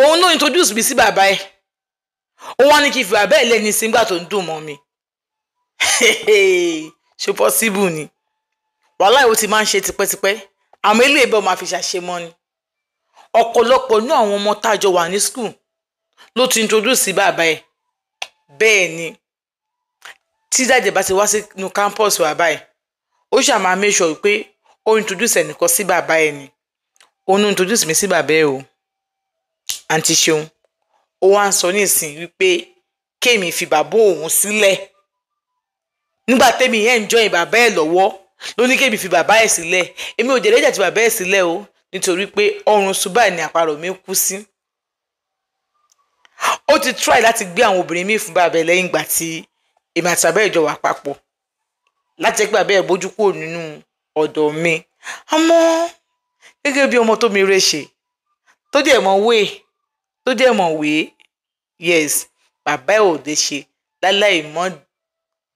Òun ló introduce mi sí bàbá ẹ̀. Ó wá ní kí n fi bàbá ẹ̀ lẹ́ni sí nígbà tó ń dùn mọ́ mi. Ṣé possible ni? Wàhálà ìwọ ti máa ń ṣe tipẹ́tipẹ́, àmọ́ ilé ìbọn máa fi ṣàṣemọ́ ni. Ọ̀pọ̀lọpọ̀ ní àwọn ọmọ tá a jọ wà ní school ló ti introduce sí bàbá ẹ̀. Bẹ́ẹ̀ ni, tí daddy bá ti wá sínú campus wa báyìí, ó ṣáà máa make sure pé ó introduce ẹnìkan sí bàbá ẹ̀ ni. Òun ló introduce mi sí bàbá ẹ̀ o. Àǹtí Ṣeun, ó wá ń sọ nísìnyí wípé kémi fi bàbá òun sílẹ̀. Nígbà tẹ́mi enjoy bàbá ẹ̀ lọ́wọ́ ló ní kémi fi bàbá ẹ̀ sílẹ̀. Èmi ò jẹ̀lẹ́jà ti bàbá ẹ̀ sílẹ̀ o, nítorí pé ọrùn ṣùgbọ́n ni àparò mi kú sí. Ó ti try láti gbé àwọn obìnrin míì fún bàbá ẹ̀ lẹ́yìn ìgbà tí èmi àti bàbá ẹ̀ jọ wà papọ̀, láti jẹ́ pé bàbá ẹ̀ bójú kúrò nínú ọ̀dọ̀ mi. Àmọ́ gẹ́gẹ́ bí ọmọ tó mi rè ṣe, tó dẹ̀ mọ̀ wé, tó dẹ̀ mọ̀ wé, yes, bàbá ẹ̀ ò dé ṣe láláì mọ́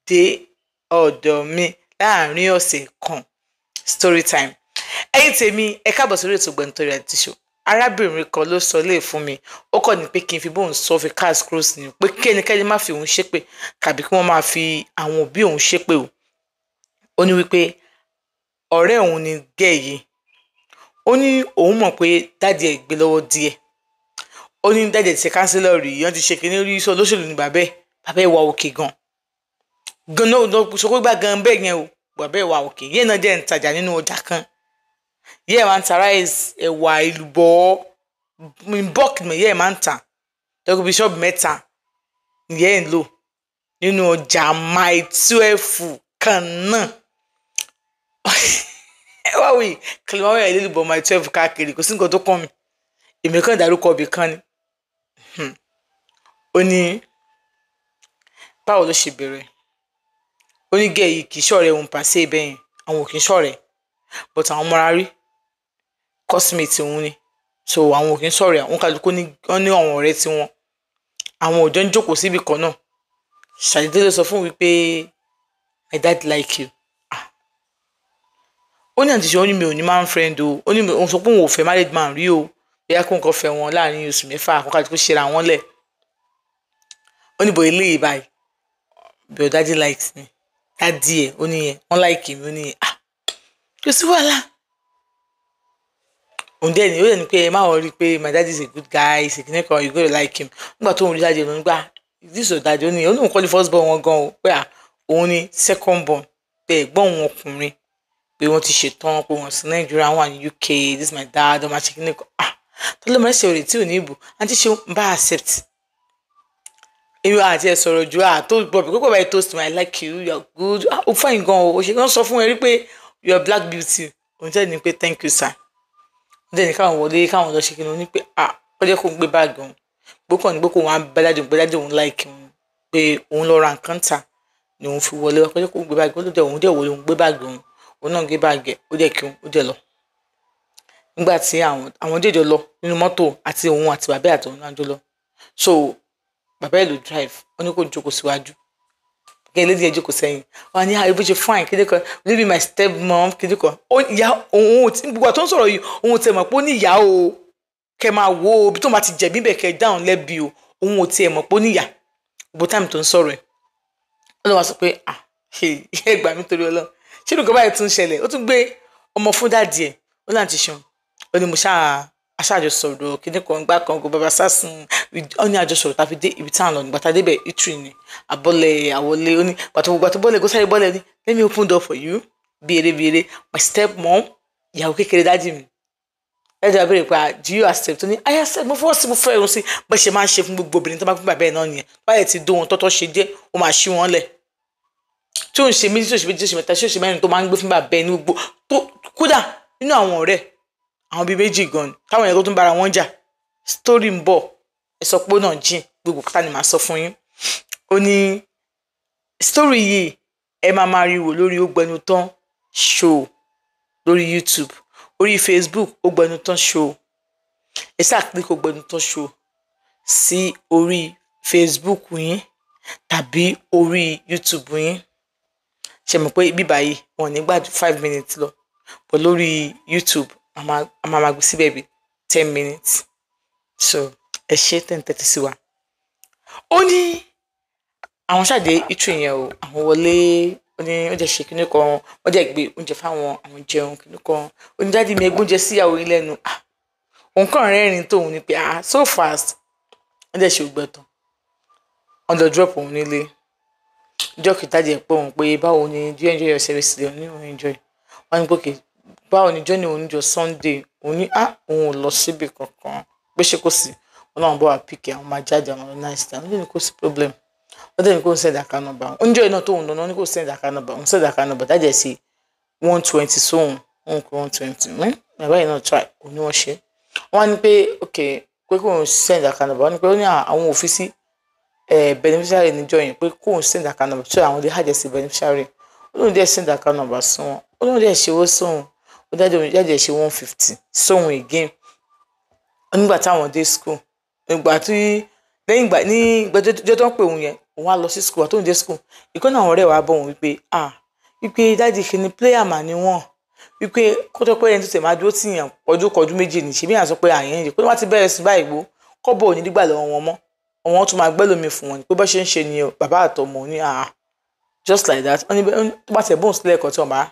dé ọ̀dọ̀ mi láàárín ọ̀sẹ̀ kan. Story time. Ẹ̀yin tèmi, ẹ káàbọ̀ sórí ètò Ògbẹ́nután Reality Show. Arábìnrin kan ló sọ lé fún mi. Ó kàn ní pé kí n fi bóun sọ fi cast cross ni, pé kí ẹnikẹ́ni má fi òun ṣépè tàbí kí wọ́n máa fi àwọn òbí òun ṣépè o. Ó ní wípé ọ̀rẹ́ òun ni gẹ́ yìí. Ó ní òun mọ̀ pé daddy ẹ̀ gbé lọ́wọ́ díẹ̀. Ó ní daddy ẹ̀ ti ṣe counselor rí, wọ́n ti ṣe kíní rí, sọ olóṣèlú ní bàbá ẹ̀. Bàbá ẹ̀ wà òkè gan. Gan náà sọ pé gbà gan bẹ́ẹ̀ yẹn o. Bàbá ẹ̀ wà òkè. Yẹ́n náà dẹ̀ ń tajà nínú ọjà kan. Yẹ́ máa ń ta rice, ẹ̀wà, èlùbọ́, bulk ni yẹ́ máa ń tà. Tẹ́kọ̀ bí ṣọ́ọ̀bù mẹ́ta ni yẹ́ ń lò nínú ọjà Mile 12 kan náà. Ẹ wá wí, kí ló máa wẹ̀ lélùbọ́ Mile 12 káàkiri, kò sí nǹkan tó kàn mí. Èmi kàn dárúkọ ibì kan ni. Ó ní báwo ló ṣe bẹ̀rẹ̀? Ó ní gẹ̀ yìí kì í ṣọ̀rẹ́ òun pàṣẹ ibẹ̀ yẹn, àwọn ò kì í ṣọ̀rẹ́, but àwọn mọ́ra rí. Cosmate òun ni. So àwọn ò kì í ṣọ̀rẹ́, àwọn kálukú ní wọ́n ní àwọn ọ̀rẹ́ tí wọn. Àwọn ò jọ ń jókòó síbi kan náà. Ṣàdédé ló sọ fún wípé my dad like you. Ah. Ó ní àǹtí Ṣeun, ó ní mi ò ní man friend o. Ó ní òun sọ pé òun ò fẹ́ married man rí o. Bóyá kó nǹkan fẹ́ wọn láàrin oṣù mẹ́fà, kó kálukú ṣe ra wọn lẹ̀. Ó ní bò eléyìí báyìí, but your daddy likes me. Daddy ẹ̀, ó ní yẹn, wọ́n like mi, ó ní yẹn. Ah, kò sí wàhálà. Òun dẹ̀ ní, ó dẹ̀ ní pé ẹ má worry pé my daddy is a good guy, he's a kìnìún kan, you go to like him. Nígbà tó ń rí daddy ẹ̀ ló ń gbà, this your daddy, ó ní, ó ní òun kọ́ ni first born wọn gan o. Pé à, òun ni second born, pé ẹ̀gbọ́n òun ọkùnrin, pé wọ́n ti ṣetán, pé wọ́n sí Nàìjíríà, wọ́n wà ní UK, this is my dad, ọmọ àṣẹ kìnìún kan. Ah, tọ́lá máa ń ṣe òrè tí ò ní ìbò, àǹtí Ṣeun ń bá accept. Èmi àti ẹ sọ̀rọ̀ jù, à tó gbọ́ bí kókó báyìí toast me, I like you, you are good. Ah, ó fine gan o, ó ṣe kí wọ́n sọ fún ẹ rí pé you are black beauty. Òun jẹ́ ní pé thank you sir. Ó dẹ̀ ní káwọn wọlé, káwọn lọ ṣe kí ni, ó ní pé ah, ó jẹ́ kó ń gbé báàgì òun. Gbókàn ní pé kó wọn á bá daddy òun, pé daddy òun like òun, pé òun lọ ra nǹkan tà ni òun fi wọlé wá, pé kó ń gbé báàgì, ó dẹ̀ òun dẹ̀ wọlé, òun gbé báàgì òun, òun náà gbé báàgì ẹ̀, ó dẹ̀ kí òun, ó dẹ̀ lọ. Nígbà tí àwọn jẹ́jọ lọ nínú mọ́tò àti òun àti bàbá ẹ̀ àti òun náà jọ lọ. So bàbá ẹ̀ ló drive, ó ní kó jókòó síwájú. Kí ẹlẹ́dìí ẹ jókòó sẹ́yìn. Wọ́n á ní àyè bó ṣe fine kíni kan, will you be my step mom kíni kan. Ó ìyá òun ò tí gbogbo àtọ́ ń sọ̀rọ̀ yìí, òun ò tiẹ̀ mọ̀ pé ó ní ìyá o. Kẹ máa wo ibi tó máa ti jẹ̀bi bẹ̀ kẹ dáhùn lẹ́bi o. Òun ò tiẹ̀ mọ̀ pé ó ní ìyá. Gbogbo time tó ń sọ̀rọ̀ ẹ̀. Ó lọ wá sọ pé ah, ẹ gbà mí torí Ọlọ́run. Ṣé nǹkan báyìí tún ṣẹlẹ̀? Ó tún gbé ọmọ fún daddy ẹ̀. Ó láǹtí Ṣeun. Ó ní mo ṣáà aṣáájọ sọ̀rọ̀ kíní kan gbá kan kó bàbá sásùn. Ó ní àjọsọ̀rọ̀ tá a fi dé ibi tá à ń lọ. Nígbà tá a dé bẹ̀, eatery ni àbọ̀lẹ̀ àwọlé. Ó ní gbàtọ́ gbogbo àti bọ́lẹ̀ kó sáré bọ́lẹ̀ ní let me open door for you. Bí eré bí eré, my step mom, ìyàwó kékeré daddy mi. Daddy wa béèrè pé do you accept? Ó ní I accept, mo fọwọ́ sí, mo fẹ́ irun sí. Bó ṣe máa ń ṣe fún gbogbo obìnrin tó bá fún bàbá ẹ̀ náà nìyẹn. Báyẹ̀ ti dó wọn tọ́tọ́ ṣe dé, ó máa ṣí wọn lẹ̀. Tí ò ń ṣe méjì, tí ò ń ṣe méjì, tí ò ń ṣe mẹ́ta, tí ò ń ṣe mẹ́rin tó máa ń gbé fún bàbá ẹ̀ ní gbogbo tó kódà nínú àwọn ọ̀rẹ́ àwọn bíi méjì gan táwọn yẹn tó tún bára wọn jà. Story ń bọ̀, ẹ sọ pé ó náà jìn, gbogbo pátá ni màá sọ fún yín. Ó ní story yìí ẹ máa máa rí wò lórí Ògbẹ́nután Show lórí YouTube, orí Facebook Ògbẹ́nután Show. Ẹ ṣáà click Ògbẹ́nután Show sí orí Facebook yín tàbí orí YouTube yín. Ṣe mọ̀ pé bíbá yìí wọn ò ní gbà ju 5 minutes lọ, but lórí YouTube a máa gbé síbẹ̀ bí 10 minutes. So Ẹ ṣe tẹ́ ń tẹ́tí sí wa. Ó ní àwọn ṣàdé ìtú yẹn o, àwọn wọlé. Ó ní oúnjẹ ṣe kíní kan, wọ́n jẹ́ gbé oúnjẹ fáwọn, àwọn jẹun kíní kan. Ó ní daddy mi, ẹgbẹ́ oúnjẹ síyàwó yín lẹ́nu. Ah, òun kàn rẹ́rìn tóun ni pé ah, so fast. Wọ́n dẹ̀ ṣe ògbẹ́ tán, wọ́n lọ drop òun nílé. Ìjọ́ kejì, daddy ẹ̀ pé òun pé báwo ni, do you enjoy your service today? Òun ní òun enjoy. Wọ́n ní pé okay, báwo ni journey òun níjọ́ Sunday? Òun ní ah, òun ò lọ síbi kankan, pé ṣé kò sí? Wọn náà bọ̀ wá pick, àwọn máa jáde, àwọn nice time. Wọ́n ní kò sí problem. Wọ́n dẹ̀ ní kò send account number. Oúnjẹ náà tóun lọ ní kò send account number. Òun send account number, daddy ẹ̀ sí 120 sóhun, òun kò 120. Bàbá yìí náà try. Òun ní wọ́n ṣe. Wọ́n á ní pé okay, pé kóun send account number. Wọ́n ní pé ó ní àwọn òfin sí beneficiary níjọ́ yẹn, pé kóun send account number so àwọn lè add sí beneficiary. Ó lóun dẹ̀ send account number sí wọn. Ó lóun dẹ̀ ṣe owó sóhun. Ó daddy ẹ̀ ṣe 150 sóhun again. Nígbà táwọn dé school, ìgbà tí lẹ́yìn ìgbà ní ìgbà tó ń pè òun yẹn, òun á lọ sí school. Àtòun dé school, ìkan náà àwọn ọ̀rẹ́ wa bọ̀ òun wípé ah, wípé daddy kìíní player mà ni wọ́n, wípé kó tó pé ẹni tó tẹ̀ máa dúró tì yàn ọdún kọdún méjì ní ṣebí yàn sọ pé àyẹn yìí pé wọ́n ti bẹ̀rẹ̀ sí báyìí gbó kọ́bọ̀ òní dígbà lọ́wọ́ wọn mọ́, àwọn tún máa gbẹ́lómi fún wọn pé bó ṣe ń ṣe ni bàbá àtọmọ ní. Ah, just like that. Wọ́n ní tó bá tẹ̀ bóun sílẹ̀ ẹ̀kọ́ tí wọ́n bá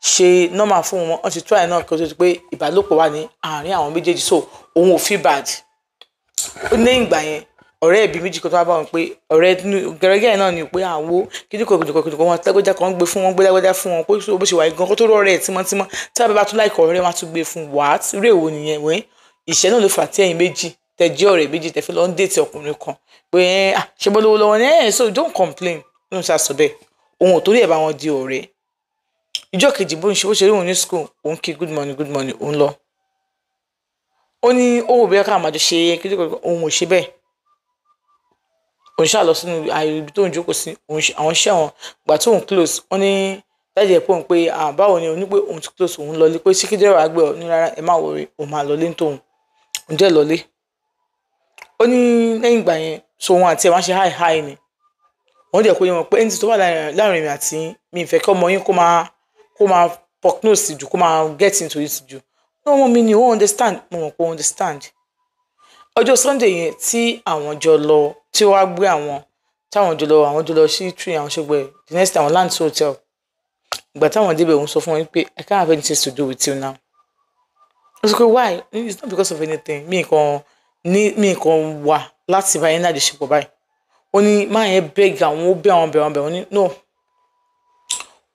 ṣe normal fún wọn, wọ́n ti try náà kí ó tó di pé ìbálòpọ̀ wà ní àárín àwọn méjèèjì, so òun ò feel bad. Ó ní ìgbà yẹn, ọ̀rẹ́ ẹ̀bí méjì kan tó wá bá wọn pé ọ̀rẹ́ gẹ́gẹ́ náà ni pé àwo kíndìnkọ̀ kíndìnkọ̀ kíndìnkọ̀ wọn lágbájá kan gbé fún wọn, gbé lágbájá fún wọn, pé bó ṣe wà gan kó tó rọrẹ́ ẹ̀ tímọ́tímọ́ tí wọ́n bá tún láìkọ̀ ọ̀rẹ́ wọn á tún gbé fún wàá. Rí èwo nìyẹn wẹ́n? Ìṣẹ́ náà ló fà tí ẹ̀yin méjì tẹ jẹ́ ọ̀rẹ́ méjì tẹ fi lọ ń date ọkùnrin kan pé ṣé bó lówó lọ́wọ́ ní ẹ̀, so don't complain. Ló ń ṣàṣọ bẹ́ẹ̀, òun ò torí ẹ̀ bá wọn di ọ̀rẹ́. Ìjọ́ kejì, bó ń ṣe, bó ṣe rí òun ní school, òun kí good morning, good morning, òun lọ. Ó ní ó wò bí ká máa jọ ṣe kí òun ò ṣe bẹ́ẹ̀. Òun ṣáà lọ sínú ààyè ibi tó ń jókòó sí. Àwọn iṣẹ́ wọn gbà tó òun close, wọ́n ní daddy ẹ̀ pé òun pé báwo ni? Òun ní pé òun ti close, òun lọlé, pé ṣé kí dẹ́rẹ́ gbé ọ ní rárá, ẹ má worry, òun máa lọlé ní tòun. Òun dẹ̀ lọlé. Ó ní lẹ́yìn ìgbà yẹn, so òun àti ẹ̀ wá ṣe hi hi ni. Wọ́n dẹ̀ kó yé wọn pé ẹni tó wà láàrin mi àti mi, ìfẹ́ kí ọmọ yín kó máa prognose jù, kó máa get into it jù. Ní ọmọ mi ni ó understand, mo mọ̀ pé ó understand. Ọjọ́ Sunday yẹn tí àwọn jọ lọ, tí wọ́n á gbé àwọn táwọn jọ lọ, àwọn jọ lọ sí tree, àwọn ṣọgbẹ́. The next time, àwọn land to hotel. Ìgbà táwọn débẹ̀, òun sọ fún wọn pé I can't have anything to do with you now. Ó sọ pé why? It's not because of anything, mi kàn ní mi kàn wà láti bá yín ní àjọṣepọ̀ báyìí. Ó ní máa yẹn beg àwọn, ó bẹ̀ àwọn, bẹ̀ àwọn, bẹ̀ wọ́n ní no.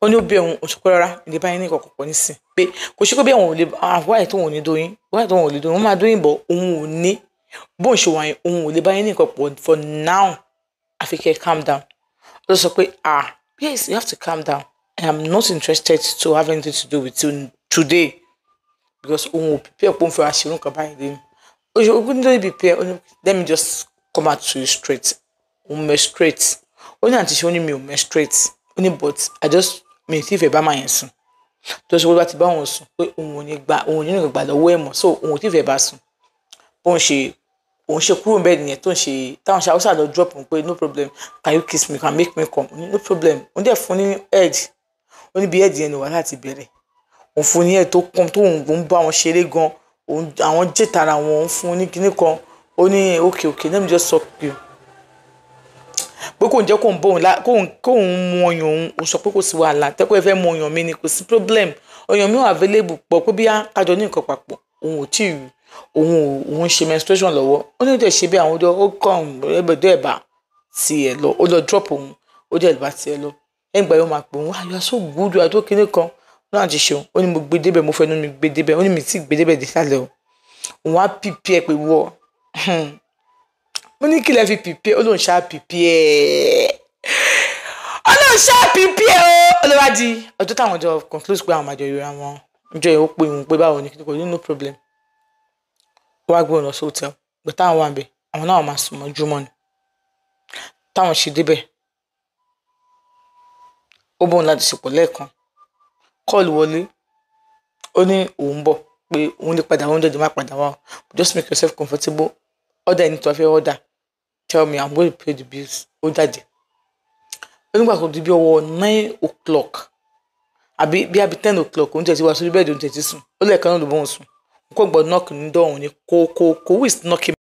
Ó ní ó bẹ̀ òun, òṣùpọ̀ rárá, ìdí báyìí ní ìkọ̀kọ̀ pọ̀ nísìn pé kò ṣe pé bí àwọn ò lè wáyé tó òun ò ní dóyún, wáyé tó òun ò lè dóyún, wọ́n máa dóyún bọ̀. Òun ò ní bóun ṣe wà yẹn, òun ò lè báyìí ní ìkọ̀kọ̀ for now, àfi kẹ́ calm down. Ó sọ pé ah, yes, you have to calm down. I am not interested to have anything to do with you today because òun ò prepare pé òun fẹ́ wá ṣe irú nǹkan báyìí lẹ́nu. Ó ṣe ó ní prepare. Ó ní let me just come out to you straight, òun menstruate. Ó ní àǹtí ṣe, ó ní mi ò menstruate. Ó ní but I just mi ì tí ì fẹ́ bá máa yẹn sùn, tó ṣe pé bá ti bá òun sùn pé òun ò ní gbà, òun ò ní gbà lọ́wọ́ ẹ̀ mọ́, so òun ò tí ì fẹ́ bá sùn. Bóun ṣe, òun ṣe kúrò bẹ́ẹ̀ nìyẹn. Tó ń ṣe táwọn ṣe haúsá lọ drop òun pé no problem, can you kiss me, can make me come? No problem. Òun dẹ̀ fún ní head. Ó ní bí head yẹn ni wàhálà ti bẹ̀rẹ̀. Òun fún ní head tó kàn tó òun bá wọn ṣeré gan, òun àwọn jẹ́tara wọn, òun fún ní kinní kan. Ó ní okay, okay, let me just suck you, pé kò ń jẹ́ kóun bóun kóun mu ọyàn òun. Òun sọ pé kò sí wàhálà, tẹ́kọ̀ ẹ fẹ́ mu ọyàn mi ni, kò sí problem, ọyàn mi ò available pọ̀, pé bí kájọ ní nǹkan papọ̀, òun ò tí ì, òun ò, òun ṣe menstruation lọ́wọ́. Ó ní ó dẹ̀ ṣe bí àwọn ọjọ́ ó kàn ẹgbẹ̀dẹ́ ẹ̀ bá tiẹ̀ lọ, ó lọ drop òun, ó dẹ̀ bá tiẹ̀ lọ. Lẹ́yìn ìgbà yẹn, ó máa pè òun, you are so good, you are so kinní kan náà ti ṣeun. Ó ní mo gbé débẹ̀, mo fẹnu mi gbé débẹ̀. Ó ní mi tí gbé débẹ̀ désàlẹ̀ o, òun á pìpì ẹ pé wọ́. Mo ní kí lẹ fi pìpì? Ó lóun ṣáà pìpì ẹ, ó lóun ṣáà pìpì ẹ o. Ó ló wá di ọjọ́ táwọn jọ conclude pé àwọn máa jọ ríra wọn. Ọjọ́ yẹn, ó pè òun pé báwo ni kí kò ní no problem. Ó wá gbé òun lọ sí hotel. Ìgbà táwọn wà níbẹ̀, àwọn náà máa sùn mọ́júmọ́ ni. Táwọn ṣe débẹ̀, ó bóun láti ṣepọ̀ lẹ́ẹ̀kan. Call wọlé. Ó ní òun bọ̀, pé òun lè padà, òun jọjọ má padà wá o, just make yourself comfortable, order ẹni tó wá fẹ́ order, tell me, I'm going to pay the bills. Ó jáde. Ó nígbà tó di bí ọwọ́ 9 o'clock àbí 10 o'clock, òun tẹ̀ ti wá sórí bed, òun tẹ̀ ti sùn. Ó lẹ́ẹ̀kan náà ló bóun sùn. Òun kò gbọ́ knock ní door òun ní kó kó kó, who is knocking?